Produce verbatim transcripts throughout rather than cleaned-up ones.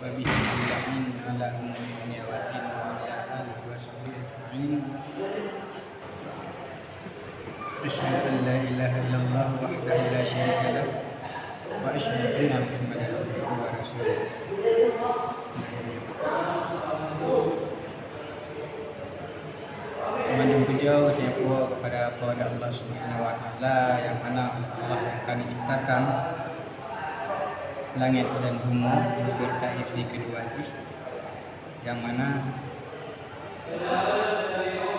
وبه أجمعين على أمور الدنيا والدين وعلى آله وصحبه أجمعين. أشهد أن لا إله إلا الله وحده لا شريك له، وأشهد أن محمدا عبده ورسوله. Mandum puja geutanyoe kepada, kepada Allah Subhanahu wa Taala, nyang mana Allah nyang ka neuciptakan langét dan bumoe beserta isi keudua jih, nyang mana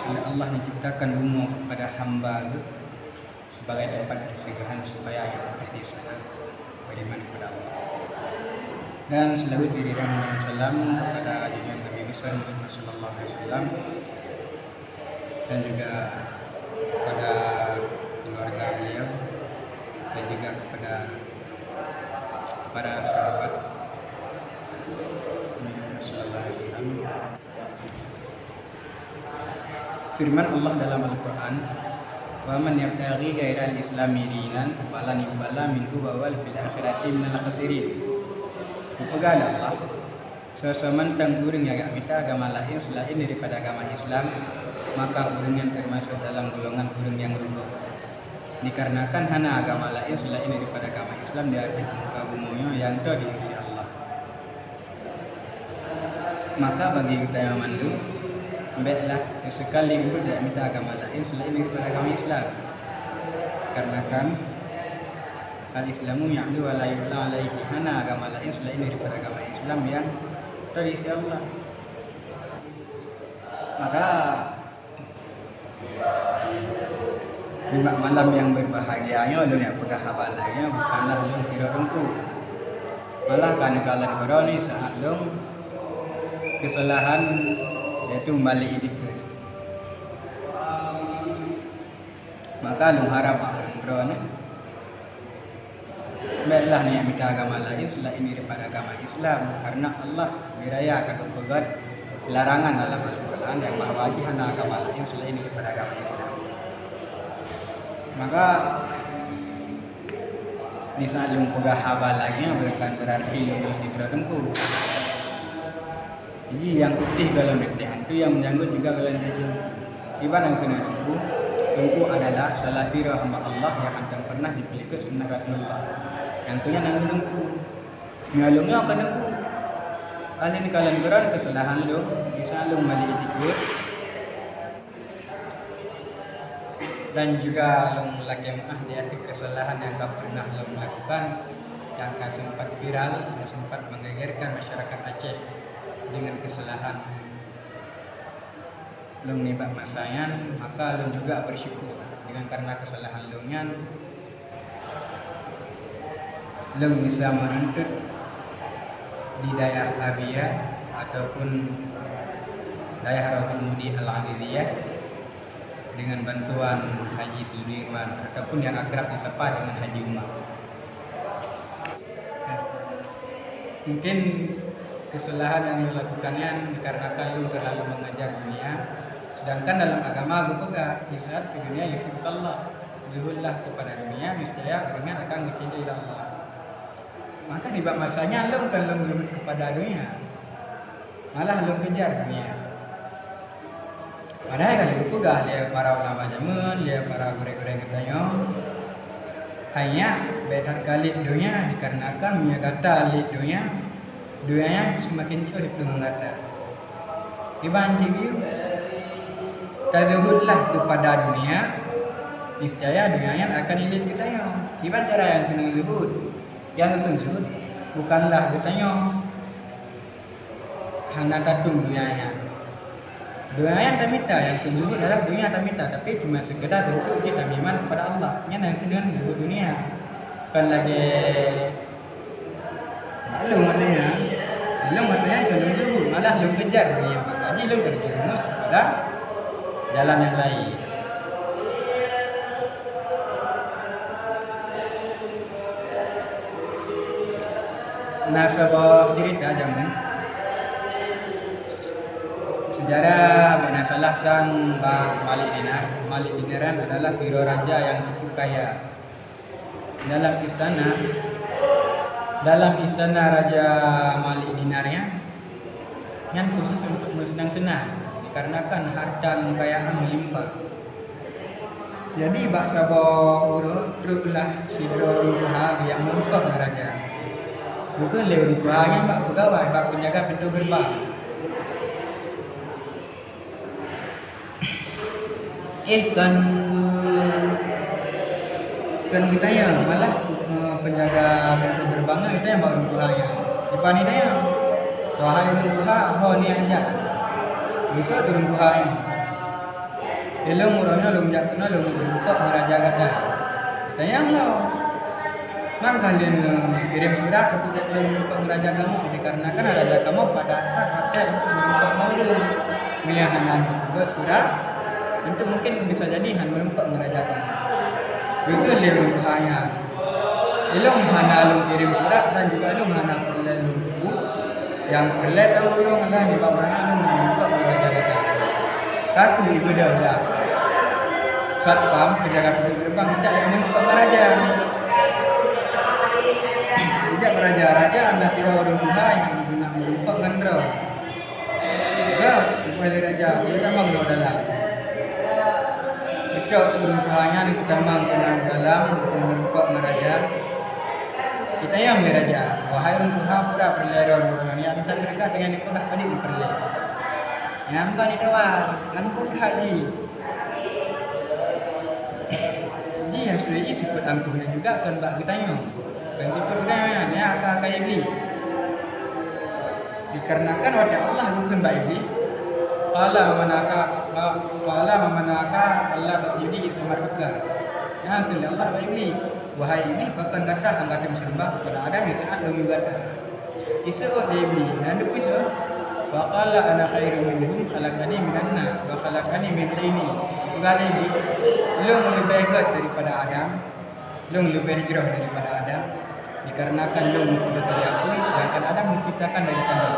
oleh Allah neuciptakan bumoe kepada hamba Geuh sebagai tempat peristirahatan supaya ia menjadi saat beriman kepada Allah. Dan selawat dan salam kepada junjungan Nabi besar Muhammad sallallahu alaihi wasallam, dan juga kepada keluarga beliau, dan juga kepada para sahabat Nabi sallallahu alaihi wasallam. Firman Allah dalam Al-Quran, "Wa man yabtaghi ghairal Islami dinan falan yuqbala minhu wa huwa fil akhirati minal khasirin." Geupeugah lé Allah, "Soe-soe mantong ureuëng nyang geumita agama laén seulaén daripada agama Islam, maka ureuëng nyan teumasok dalam golongan ureuëng nyang rugoe. Dikarenakan hana agama laén seulaén daripada agama Islam di ateueh muka bumoe nyoe nyang toe di sisi Allah." Maka bagi geutanyoe mandum, béklah seusekali pun dak mita agama laén seulaén daripada agama Islam. Karenakan al-Islamu ya'lu wa la yu'la alaihi, hana agama laén seulaén daripada agama Islam nyang teurisai Allah. Maka Nibak malam nyang berbahagia nyoe, lôn jak peugah haba lagée nyoe bukanlah lôn sidroe teungku. Malah ka neukalon keudroe nyoe saát lôn keusalahan, yaitu meubalek dikeue. Maka lôn harab bak ureuëng droeneueh, béklah neujak mita agama laén seulaén daripada agama Islam, karena Allah beuraya ka geupeugét larangan dalam Al-Quran nyang bahwa jih hana agama laén seulaén daripada agama Islam. Maka, di saát lôn peugah haba lagée nyoe bukan beurati lôn sidroe teungku. Jadi, nyang putéh golom putéh, hantu nyang meujanggut juga golom janggut. Iban nyang keuneuk teungku, teungku adalah salah sidroe hamba Allah nyang hántom pernah jipeulikot sunnah Rasulullah. Nyang keu nyan nyang teungku. Nyoe lôn nyoe ka teungku. Alèh nyoe ka lôn beuron keusalahan lôn, di saát lôn meubalek dikeue. Dan juga lôn lakée meu'ah di ateueh keusalahan nyang ka pernah lôn lakukan, nyang ka sempat viral dan sempat menggegerkan masyarakat Aceh dengan keusalahan lôn nibak masa nyan, maka lôn juga bersyukur dengan karena keusalahan lôn nyan, lôn bisa meuruntut di dayah Abia ataupun dayah Rohul Mudi Al-Aziziyah dengan bantuan Haji Sudirman ataupun yang akrab disapa dengan Haji Umar. Mungkin keusalahan nyang lôn lakukan nyan dikarenakan lôn terlalu mengejar dunia, sedangkan dalam agama geupeugah, "Izhad fid dunya yuhibbukallah." Zuhudlah kepada dunia, niscaya ureuëng nyan akan geucintai lé Allah. Maka nibak masa nyan lôn kon lôn zuhud kepada dunia, malah lôn kejar dunia. Padahai ka lheueh geupeugah lé para ulama jameun, lé para gurée-gurée geutanyoe, hai nyak, bék that kalét donya, dikarenakan meunyoe gata lét donya, donya nyan seumaken jeuet dipeuleumah gata. Iban cit geuyue, tazuhudlah keupada donya, niscaya donya nyan akan ilét geutanyoe. Iban cara nyang keuneuk zuhud, nyang keuneuk zuhud bukanlah geutanyoe hana tatem donya nyan. Donya nyan tamita, nyang keuneuk zuhud adalah donya tamita, tapi cuma sekedar untuk jih tameuiman kepada Allah. Nyan nyang keuneuk zuhud donya. Bukan lagée lôn watée nyan, lôn watée nyan keuneuk zuhud, malah lôn kejar donya, maka jih lôn terjerumus kepada jalan nyang laén. Na saboh cerita jameun. Sejarah bak na salah sang bak Malik Dinar. Malik Dinar nyan adalah sidroe raja nyang cukup kaya. Dalam istana, Dalam istana Raja Malik Dinar nyan, nyan khusus untuk meuseunang-seunang, dikarenakan harta ngon kayaan meulimpah. Jadi, bak saboh uroe, troklah sidroe ureueng tuha nyang meurumpok ngon raja. Geukheun lé ureueng tuha nyan bak peugawai, bak peunjaga pintoe geureubang, "Eh, kon, kon geutanyong, malah, eh, peunjaga pintoe geureubang nyan geutanyong bak ureueng tuha nyan, 'Kiban neutanyong, wahai ureueng tuha, ho neujak?' Geuseuôt ureueng tuha nyan, 'Ilôn uroe nyoe lôn jak keunoe lôn meurumpok ngon raja gata.' Geutanyong lom, 'Mangka lôn kirém surat untuk gata meurumpok ngon raja kamoe, dikarenakan raja kamoe padat that watèe untuk meurumpok ngon ulôn. Meunyo hana neupeugèt surat, tantu mungkin bisa jadi hana meurumpok ngon raja kamoe.' Geukheun lé ureueng tuha nyan, 'Ilôn hana lôn kirém surat dan juga lôn hana peureulèe lôn peue. Nyang peureulèe tau ulôn adalah nibak ureueng nyan lôn meurumpok ngon raja gata.' Ka kheueh ibeudôh lah satpam peunjaga pintoe geureubang, ijak nyang meurumpok ngon raja. Ijak bak raja, 'Raja, na sidroe ureueng tuha nyang geunak meurumpok ngon droe.' 'Gèt,' geupeugah lé raja, 'geutamong keunoe dalam.' Geucok ureueng tuha nyan geutamong keunoe dalam, geumeurumpok ngon raja. Geutanyong lé raja, 'Wahai ureueng tuha, peue peureulèe droeneuh?' 'Nyan mita seudeukah, teungoh neupeugah padum peureulèe.' 'Nyan ban itawa, angkuh that jih.' Jih nyang seubeutoe jih sifeuet angkuh nyan juga kon bak geutanyong, kon sifeuet geutanyoe nyan, nyan akai-akai Iblih. Dikarenakan watèe Allah geukheun bak Iblih, "Qala ma mana'aka, qala ma mana'aka alla tasjuda idh amartuka." Nyan kheun lé Allah bak Iblih, "Wahai Iblih, pakon gata hana gata meuseumah keupada Adam di saat lôn yue gata?" Iseuôt lé Iblih, na neupeuseuk, "Wa qala ana khairun minhum, khalaqtani minan nar, wa khalaqtahu min tinin." Peugah lé Iblih, "Lôn leubeh gèt daripada Adam, lôn leubeh jroh daripada Adam, dikarenakan lôn geucipta dari apui, sedangkan Adam geuciptakan dari tanah.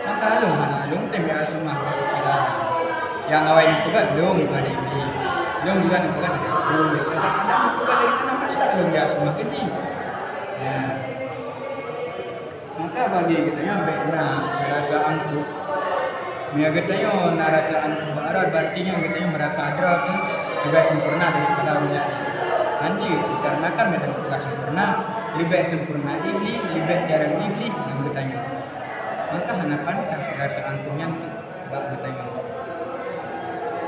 Maka lôn hana lôn tem jak seumah daripada Adam. Nyang awai neupeugah lôn," peugah lé Iblih, "lôn juga neupeugah dari apui, sedangkan Adam neupeugah dari tanah, masa lôn jak seumah keu jih?" Nah. Maka bagi geutanyoe bèk na rasa angkuh. Meunyo geutanyoe na rasa angkuh bak droe, berarti nyan geutanyoe meurasa droe teuh leubeh sempurna daripada ureueng laén. Hanjeuet, dikarenakan meunyo geutanyoe sempurna, leubeh sempurna Iblih, leubeh jareueng Iblih ngon geutanyoe. Maka hana pantas rasa angkuh nyan bak geutanyoe.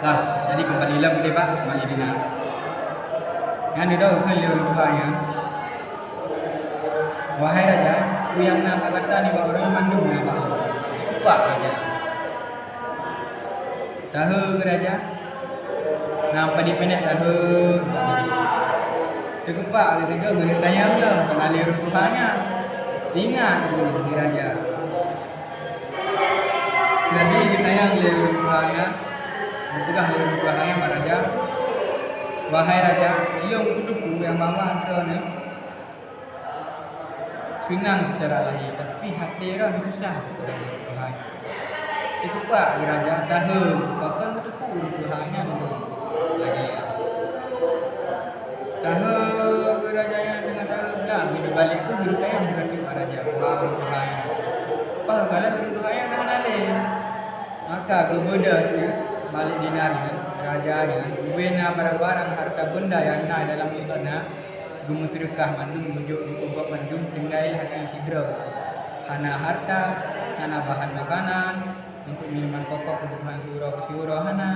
Nah, jadi keumbali lom keudéh bak Malik Dinar. Nyan dudoe geukheun lé ureueng tuha nyan, "Wahai raja, peue nyang na bak gata nibak ureueng nyan mandum na bak lôn." Teukeubah raja. Tahe raja. Na padit minèt tahe. Teukeubah lé raja, geutanyong lom keunan lé ureueng tuha nyan. Ingat ureueng di raja. Jadi geutanyong lé ureueng tuha nyan, geupeugah lé ureueng tuha nyan bak raja, "Wahai raja, lôn kuteupeue nyang bahwa droeneuh seunang seucara lahé, tapi até droeneuh susah," geupeugah lé ureueng tuha nyan. Teukeubah lé raja, tahe, pakon geuteupeue ureueng tuha nyan lagèe nyan. Tahe raja nyan teungoh tahe, blah geuneubalek keuh geutanyong di ateueh bak raja, bak ureueng tuha nyan. Pakalon ureueng tuha nyan hana lé. Maka geubeudôh teuk Malik Dinar nyan, raja nyan, ubena barang-barang harta benda nyang na dalam istana, geumeuseudeukah mandum, geujok di gob mandum, tinggai lah geutanyoe sidroe. Hana harta, hana bahan makanan, untuk minuman pokok keubutuhan siuroe-siuroe hana.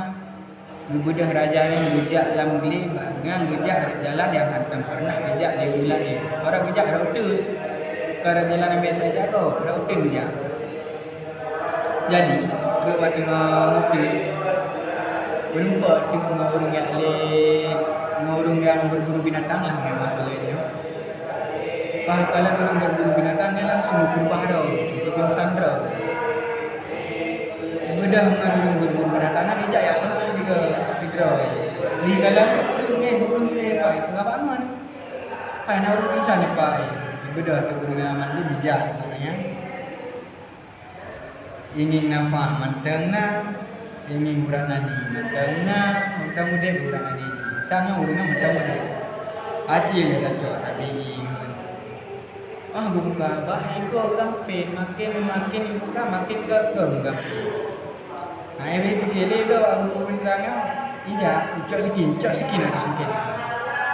Geubeudôh raja nyan geujak lam glé, nyan geujak rot jalan nyang hántom peureunah geujak lé ureueng laén. Padahai geujak rot uteuen, kon rot jalan nyang biasa jak gob, rot uteuen geujak. Jadi, trok bak teungoh uteuen, meurumpok teuk ngon ureueng nyang lé, ngon ureueng nyang beuburu binatang lah, ngon masalah nyoe. Pakalon ureueng beuburu binatang nyan langsung geupeurubah droe, geupingsan droe. Beudôh ngon ureueng beuburu binatang nyan, ijak jak teungoh juga sidroe. Di dalam tu ureueng, "Eh, ureueng, eh, pai, peugah bak ngon. Pai na ureueng pingsan, eh, pai." Beudôh tu ureueng nyan mandum ijak, katanya. Ingin nafah mantong na, ingin urat nadi mantong na, mantong udép urat nadi. Sang nyoe ureueng nyan mantong udép. Aci lé tacok tabi ngon Ah, buka bah iko gampén, makin makin buka makin gagong gampén. Nah, eh, pike lé do Abu Bintang nyoe. Ija, icok sikin, icok sikin atau sungkét.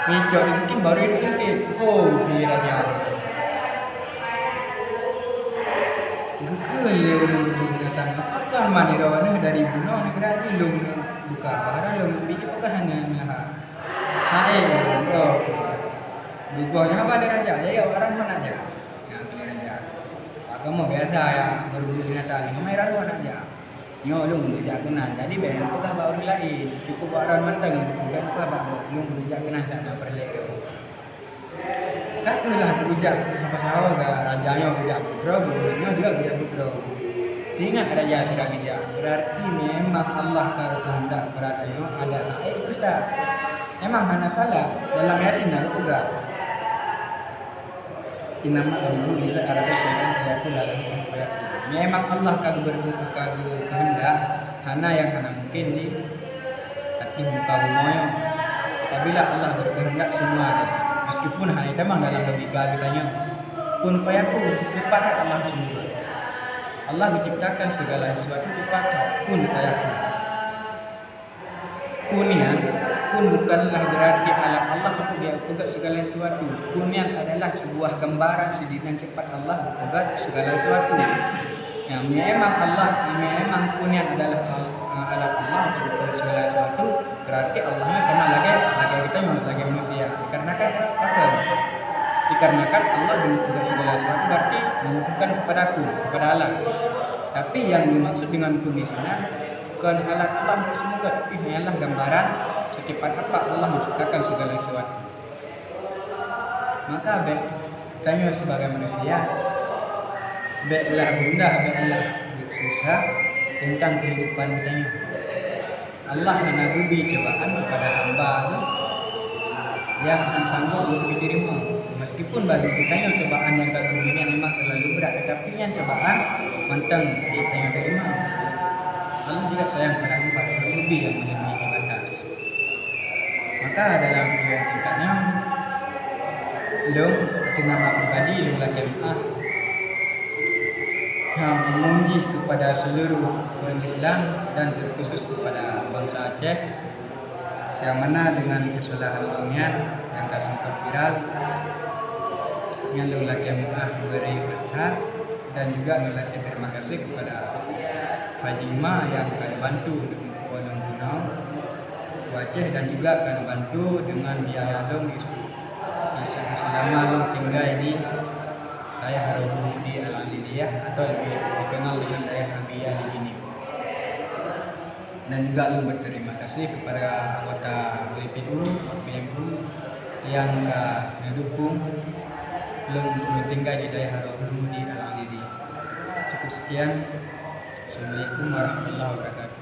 Icok sikin baru itu sungkét. Oh, pi raja. Geukheun lé ureueng binatang, apakah man droeneuh dari bunoe neugara jih lôn buka? Barang lôn ambil, apakah hana neuha? Hai, oh. Dugoe nyan haba lé raja, ya, ya, orang mana aja. Ya, lé raja. Kamoe biasa ya, baru binatang, ini mai raja. Nyoe lôn geujak keunan, jadi bèk peugah bak ureueng laén. Cukup bak droen mantong, bèk peugah bak lôn, lôn geujak keunan, tak na peureulèe lôn. Ka kheueh lah geujak, siapa saho ka raja nyoe geujak putroe, gubunur nyoe juga geujak putroe. Ingat raja sudah geujak, berarti memang Allah ka geukeundak bak raja nyoe ada hak ék geupeusah. Memang hana salah, dalam Yasin na geupeugah. Innama amruhu iza arada syai'an an yaqula lahu kun fayakun. Memang Allah ka geuber-, ka geukeundak, hana nyang hana mungken di ateueh muka bumoe nyoe. Apabila Allah berkehendak, semua ada. Meskipun hana tamong dalam logika geutanyoe. Kun fayakun, cepat Allah semua. Allah menciptakan segala sesuatu cepat, kun fayakun. Kun nyan, kun bukanlah berarti alat Allah untuk geupeugah segala sesuatu. Kun nyan adalah sebuah gambaran sidin dan sifat Allah geupeugah segala sesuatu. Nyang memang Allah, nyang memang kun nyan adalah, eh, alat Allah untuk geupeugah segala sesuatu, berarti Allah nyan sama lagèe, lagèe geutanyoe, lagèe manusia. Dikarenakan apa? Dikarenakan Allah geupeugah segala sesuatu berarti membutuhkan kepada kun, kepada alat. Tapi nyang dimaksud dengan kun di sini, Kon alat Allah untuk seumeugot, tapi hanyalah gambaran secepat apa Allah menciptakan segala sesuatu. Maka bèk tanyoe sebagai manusia, bèklah gundah, bèklah susah tentang kehidupan geutanyoe. Allah hana geubri cobaan kepada hamba geuh nyang hana sanggob untuk jiteurimong. Meskipun bagi geutanyoe cobaan nyang ka geubri nyan memang terlalu berat, tetapi nyan cobaan mantong ék tanyoe teurimong. Allah juga sayang pada hamba, hana geubri nyang melebihi batas. Maka dalam video yang singkat nyoe, lôn ateueh nama pribadi lôn lakèe meu'ah nyang umum jih kepada seluruh ureueng Islam dan terkhusus kepada bansa Aceh. Yang mana dengan kesalahan lôn nyan nyang ka sempet viral, nyan lôn lakèe meu'ah bri that, dan juga lôn lakèe terima kasih kepada Haji Uma nyang ka neubantu untuk meupuwoe lôn keunoe u Aceh dan juga ka neubantu dengan biaya lôn di, di selama lôn tinggai di dayah Rohul Mudi Al-Alidiyah atau lebih dikenal dengan dayah Abia di Jeunieb. Dan juga lôn berterima kasih kepada anggota B P U, B M U yang ka neudukong lôn untuk tinggai di dayah Rohul Mudi Al-Alidi. Cukup sekian. Assalamualaikum warahmatullahi wabarakatuh.